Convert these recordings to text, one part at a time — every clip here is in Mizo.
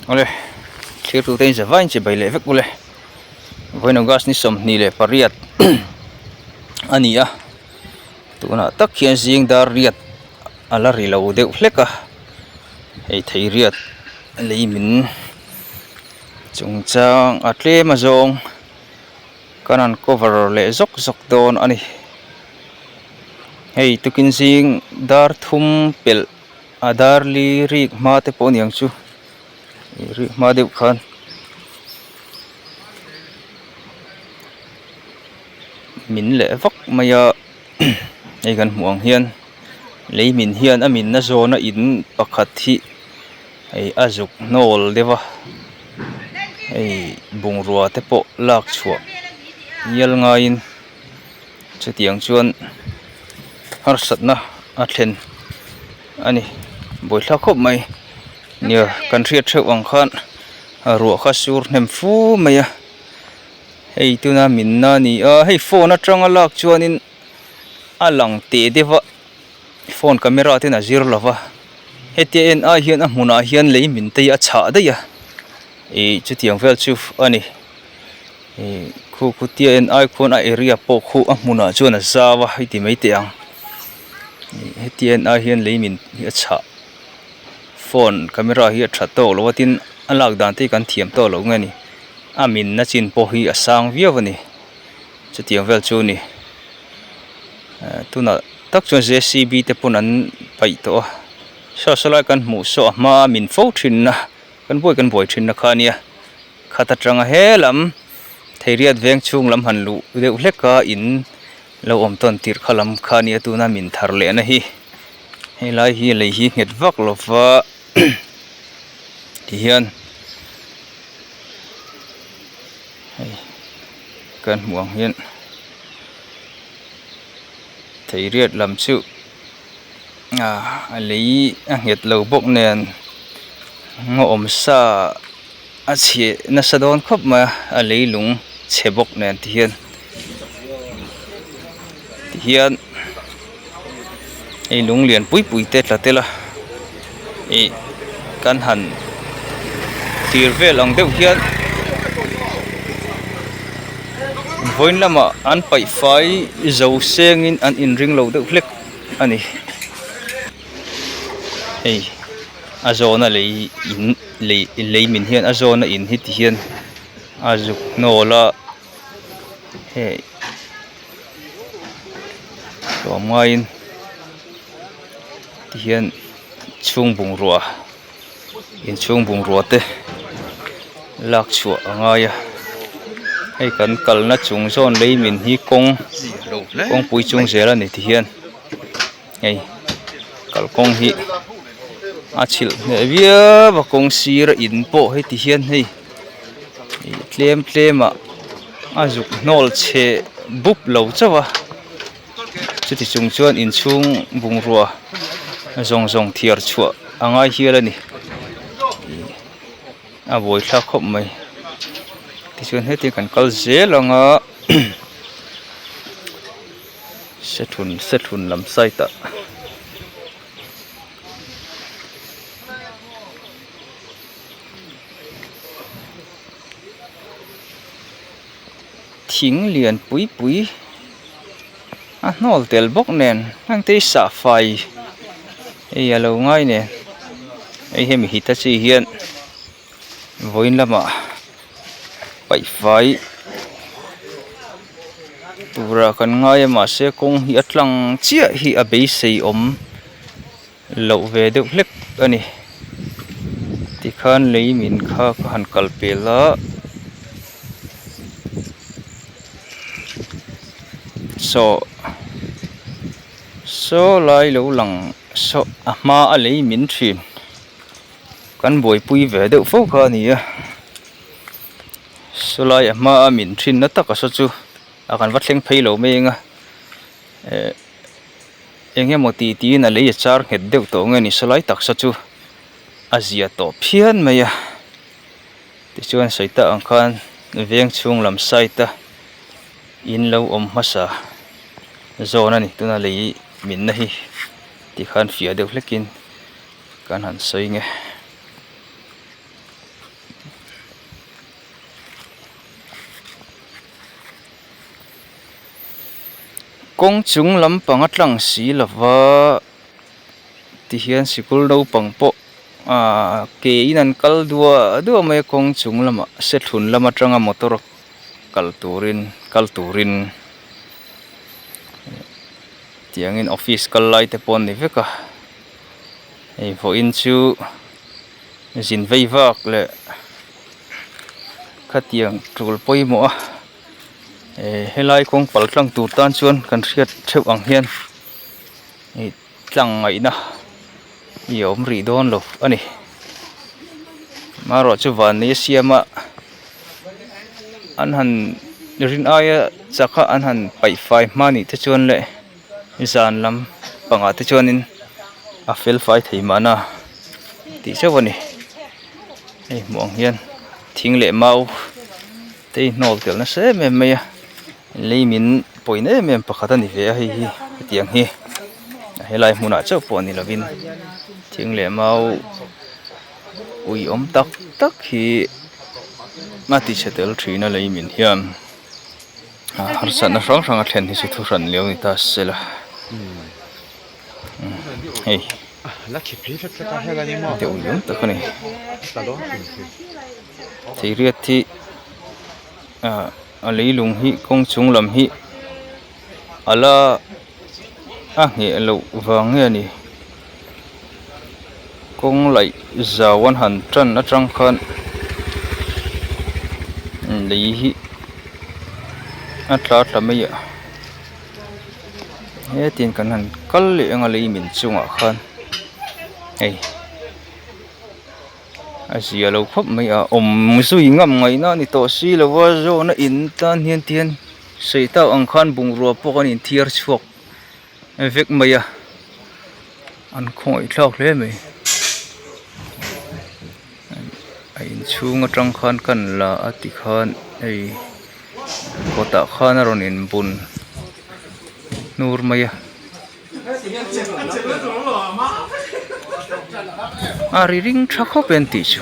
Awle thlir tu te in za vain chibai leh vek ule vawiin August ni 28 a ni a tunah tak hian zing dar riat a la ri lo deuh hlek a hei thei riat lei min chungchang a tlem a zawng kan han cover leh zawk zawk dawn a ni hei tukin zing dar thum pelh. A dar li rik hma te pawh a niang chu ih rik hma deuh khan min leh vak mai a hei kan hmuh ang hian lei min hian a minna zawna in pakhat hi hei a zuk hnawl deuh a hei bungrua te pawh lak chhuah ngial ngaiin. Chutiang chuan harsatna a thlen a ni. Buaithlak khawp mai. Nia kan hriat theuh ang khan ruah kha sur hnem fu mai a. Hei tuna minna a ni a, hei phone atanga lak chuanin a lang teh deuh a, phone camera ten a zir lo va. Hetia en ai hian a hmunah hian lei min te hi a chhah daih a, ih chutiang vel chu a ni. Ih khu khutia en ai khuan a area pawh khu a hmunah chuan a zau a hei ti mai teh ang ih hetia en ai hian lei min hi a chhah phone camera hi a tha tawk lo a tin a lak dan te hi kan thiam tawk loh nge ni a min na chin pawh hi a sang viau a ni chutiang vel chu a ni eh tunah tak chuan j c b te pawn an paih tawh a saw sawlai kan hmuh saw a hma a min fo thin a kan buai kan buai thin na kha a nia. Khat atanga he lam Theiriat veng chhung lam han luh deuh hlek a in lo awm tawn tirh kha lam kha nia tuna min thar leh na hi helai hi lei hi nghet vak lova tihian hei kan hmuh ang hian Theiriat lam chu ah a lei a nghet lo bawk nen ngaw awm sa. A chhia nasa dawn khawp mai a a leilung chhe bawk nen ti hian ti hian hei lung lian pui pui te tla tel a ih kan han thlir vel ang deuh hian vawiin lamah an paih fai zo sengin an inring lo deuh hlek a ni hei. A zawna lei in lei lei min hian a zawna in hi ti hian a zuk hnawl a hei tlawm ngaiin ti hian chhung bungrua inchhung bungrua te lak chhuah a ngai a hei kan kalna chung zawn lei min hi kawng kawngpui chung zel a ni ti hian. Hei kalkawng hi a chhilh hneh viau a kawng sir a in pawh heti hian hei ih tlem tlem ah a zuk hnawl chhe bup lo chauh a chuti chung chuan inchhung bungrua zawng zawng thiar chhuah a ngai hial a ni ih a buaithlak khawp mai tichuan heti kan kal zel ang a. Sethlun sethlun lam side ah thing lian pui pui a hnawl tel bawk nen heng te hi sahfai hei a lo ngai nen hei hemi hitachi hian vawiin lamah paihfai tura kan ngai a mahse kawng hi a tlang chiah hi a beisei awm loh ve deuh hlek a ni tikhan lei min kha ka han kal pel a saw saw lai lo lang saw a hma a lei min thin. Kan buaipui ve deuh fo kha a ni a sawlai a hma a min thin na tak a saw chu a kan va thleng phei lo mai ang a eh eng emaw tih tiin a lei a char nghet deuh tawh nge ni sawlai taksa chu a zia tawh phian mai a tichuan sawi tak ang khan veng chhung lam side a in lo awm hmasa zawn a ni tuna lei minna hi tikhan fiah deuh hlekin. Kan han sawi nge. Kawng chung lampang a tlang si lova tihian sikul naupang pawh ahh ke in an kal duah duah mai a kawng chung lamah sethlun lam atanga motor kal turin kal turin tiangin office kal lai te pawh an ni vek a hei vawiin chu zin vei vak leh khatiang tul pawimawh a. Eh helai kawng pal tlang tur tan chuan kan hriat theuh ang hian ih tlang ngaihna hi a awm rih dawn lo a ni amaherawhchu van ni a siam a an han rin aia chak a an han paih fai hma nih te chuan leh zan lam pangah te chuanin a fel fai thei mahna tih chauh a ni hei hmuh ang hian thing leh mau. Te hi hnawl tel nasa em em mai a lei min pawina em em pakhat a ni ve a hei hi hetiang hi helai hmunah chauh pawh ni lovin thing leh mau ui awm tak tak hi a ti chhe tel thin a lei min hian harsatna hrang hrang a thlen hi chu thu hran lio ni ta se la hei. Te ui awm tak a ni. Theiriat hi ah a leilung hi kawng chung lam hi ala a ngheh loh vang nge a ni kawng laih zau an han tan atang khan lei hi a tla tla mai a hetin kan han kal leh ang a lei min chungah khan hei. A zia lo khawp mai a awm zui ngam ngaihna a ni tawh si lo a zawhna in tan hian tihian sawi tâk ang khan bungrua pawh an inthiar chhuak vek mai a an khawngaih thlak hle mai a inchhung atang khan kan la a tikhan hei kawtah khan a rawn inbun hnur mai a. A ri ring tha khawp e an tih chu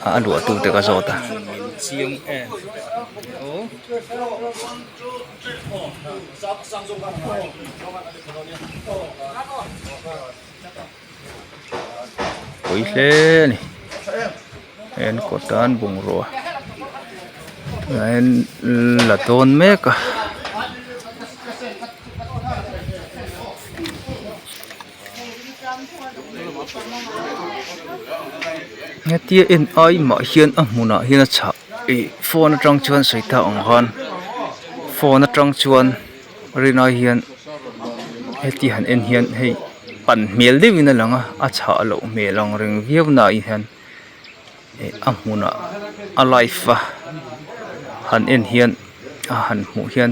a luah tu te ka zawt a. Pawi hle a ni hei an kawt a an bungrua tunah hian la dawn mek a. Hetia en ai mah hian a hmunah hian a chhah ih phone atang chuan sawi tak ang khan phone atang chuan. Rinai hian heti han en hian hei pan hmel deuhin a lang a a chhah loh hmel ang reng viau na ah hian eh a hmunah a live a han en hian a han hmuh hian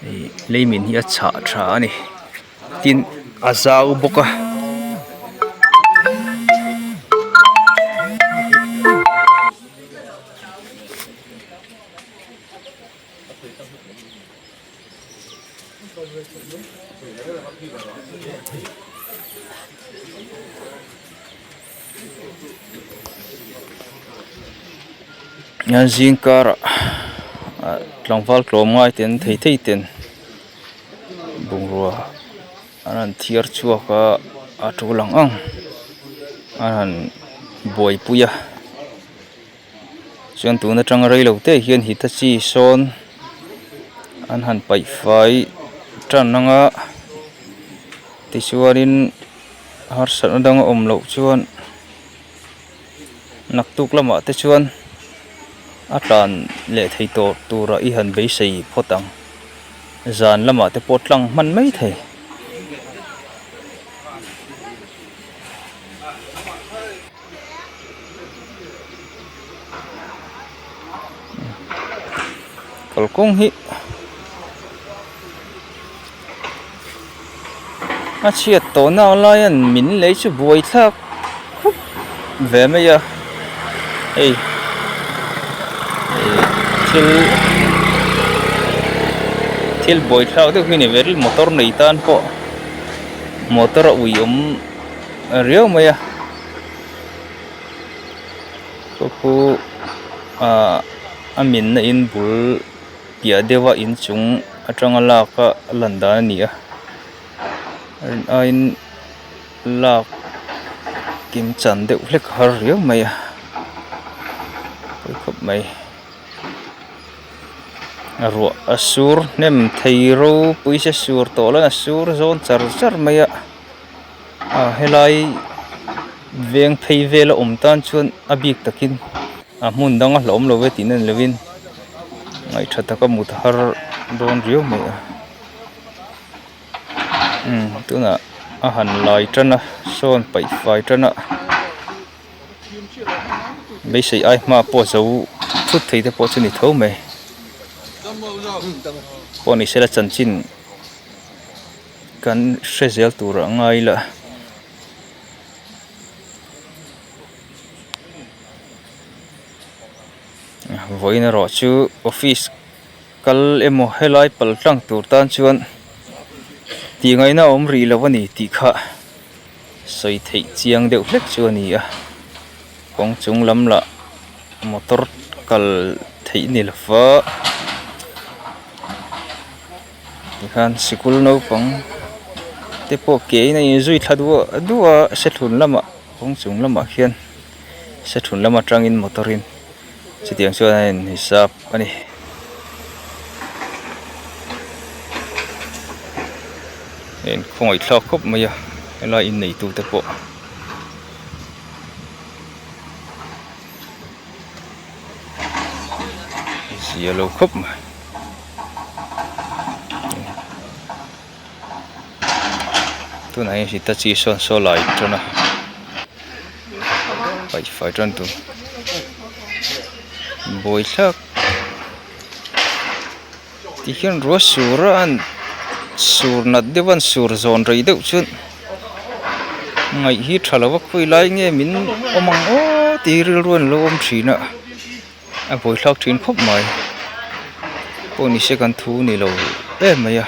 ih leimin hi a chhah tha a ni tin a zau bawk a. Zing karah ah tlangval tlawm ngai ten thei thei ten bungrua an han thiar chhuak a a tul ang ang an han buaipui a. Chuan tun atanga rei lo te hian hitachi sawn an han paih fai tan anga tichuanin harsatna dang a awm loh chuan naktuk lamah te chuan a tlan leh thei tawh turah i han beisei phawt ang zan lamah te pawh tlang hman mai thei. Kalkawng hi a chhiat tawh nak lai a min lei chu buai thlak khawp ve mai a hei ih thil thil buai thlak deuh hi a ni ve ril motor nei tan pawh motor a ui awm riau mai a. Khawpu ah a minna in bul piah deuha inchung atanga lak a lan dan a ni a rin aiin lak kim chan deuh hlek a har riau mai a pawi khawp mai a ruah a sur hnem thei ropui se sur tawh lo a sur zawn char char mai a ah helai veng phei vel a awm tan chuan a bik takin a hmun dang a hlauhawm lo ve tih na ni lovin ngaihtha taka mut har dawn riau mai a umm tunah a han lai tan a sawn paih fai tan a beisei ai hma pawh zo thut thei te pawh chu ni tho mai pawh ni sela chanchin kan hre zel tur a ngai la. Vawiin erawh chu office kal emaw helai pal tlang tur tan chuan tih ngaihna a awm rih lo a ni tih kha sawi theih chiang deuh hlek chu a ni a kawng chung lam lah motor kal theih ni lo va tikhan sikul naupang te pawh ke in a inzui thla duah duah a sethlun lamah kawng chung lamah khian sethlun lam atangin motor in chutiang chuan a inhisap a ni. A inkhawngaih thlak khawp mai a helai inneitu te pawh. Zia lo khawp mai. Tunah hian Hitachi sawn saw lai tan a paih fai tan tur buai thlak ti hian ruah sur a an sur nat deuh a an sur zawn rei deuh chuan ngaih hi tha lo a khawi lai nge min awm ang aw tih rilru an lo awm thin a. A buaithlak thin khawp mai pawh ni se kan thu ni lo em mai a.